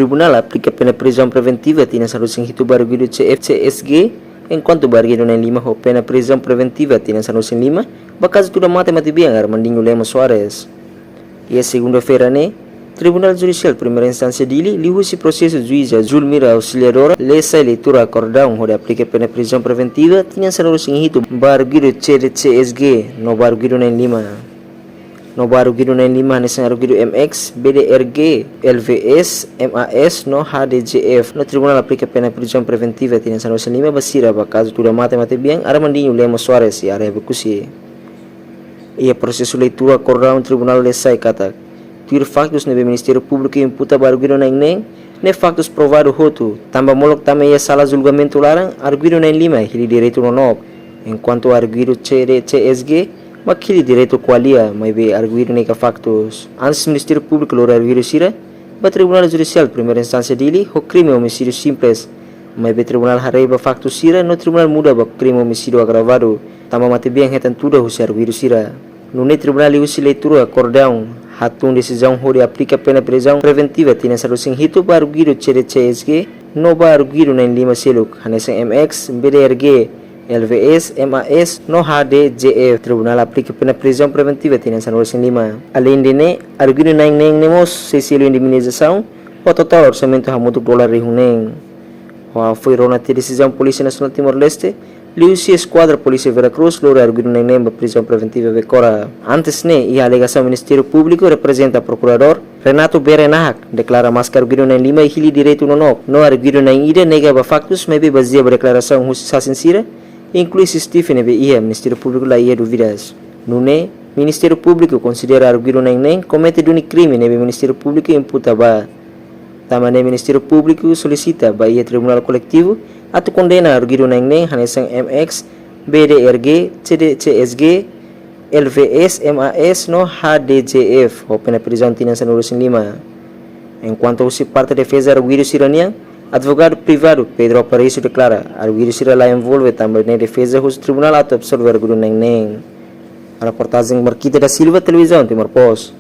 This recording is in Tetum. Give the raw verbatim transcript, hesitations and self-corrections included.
Tribunál aplika pena prizaun preventiva tinan sanulu-resin-hitu ba arguidu C F C S G, enkuantu ba arguidu na'in-lima ho pena prizaun preventiva tinan sanulu-resin-lima ba kazu tuda mate matebian Armandinho Lemos Soares. Iha segunda-feira ne'e, Tribunál Judisiál Primeira Instánsia Dili, liuhusi prosesu juíza Zulmira Auxiliadora, lee sai leitura akordaun hodi aplika pena prizaun preventiva tinan sanulu-resin-hitu ba arguidu C D C S G no ba arguidu na'in-lima. No ba arguidu na'in-lima hanesan arguidu M X, B D R G, L V S, M A S no H D J F, no tribunál aplika pena prizaun preventiva tinan sanulu-resin-lima ba sira ba kazu tuda mate matebian Armandinho Lemos Soares iha área Oekusi. Iha prosesu leitura akordaun, tribunál lee sai katak, tuir faktus ne'ebé Ministériu Públiku imputa ba arguidu na'in-neen, ne'e faktus provadu hotu, tanba molok tama iha sala julgamentu laran arguidu na'in-lima hili direitu nonook, enkuantu arguidu C D C S G mak hili direitu ko'alia, maibé arguidu ne'e ka faktus. Antes Ministériu Públiku lori arguidu sira ba Tribunál Judisiál Primeira Instánsia Dili ho krime omisídiu simples, maibé tribunál haree ba faktus sira no tribunál muda ba krime omisídiu agravadu, tanba matebian hetan tuda husi arguidu sira. Nune'e tribunál liuhusi leitura akordaun hatún desizaun hodi aplika pena prizaun preventiva tinan sanulu-resin-hitu ba arguidu C D C S G no ba arguidu na'in-lima seluk, hanesan M X, B D R G, L V S, M A S no H D J F. Tribunál aplika pena prizaun preventiva tinan sanulu-resin-lima. Aleinde ne'e, arguidu na'in-neen ne'e mós sei selu indemnizasaun ba totál orsamentu hamutuk dolar rihun neen. Ho apoiu rona tiha desizaun Polísia Nasionál Timor-Leste, liuhusi Eskuadra Polísia Vera Cruz lori arguidu na'in-neen ba prizaun preventiva Becora. Antes ne'e, iha alegasaun Ministériu Públiku reprezenta Prokuradór Renato Bere Nahak deklara maske arguidu na'in-lima hili direitu nonook, no arguidu na'in-ida nega ba faktus, maibé bazeia ba deklarasaun husi sasin sira, inklui C C T V ne'ebé iha, Ministériu Públiku la iha dúvidas. Nune'e, Ministériu Públiku konsidera arguidu na'in-neen komete duni krime ne'ebé Ministériu Públiku imputa ba. Tanba ne'e Ministériu Públiku solisita ba iha Tribunál Koletivu atu kondena arguidu na'in-neen hanesan M X, B D R G, C D C S G, L V S, M A S no H D J F ho pena prizaun tinan sanulu-resin-lima. Enkuantu husi parte defeza arguidu sira-nian, advogadu privadu Pedro Aparecido deklara arguidu sira la envolve, tanba ne'e defeza husu tribunál atu absolve arguidu na'in-neen. Reportajen Marquita da Silva, Televizaun Timor Post.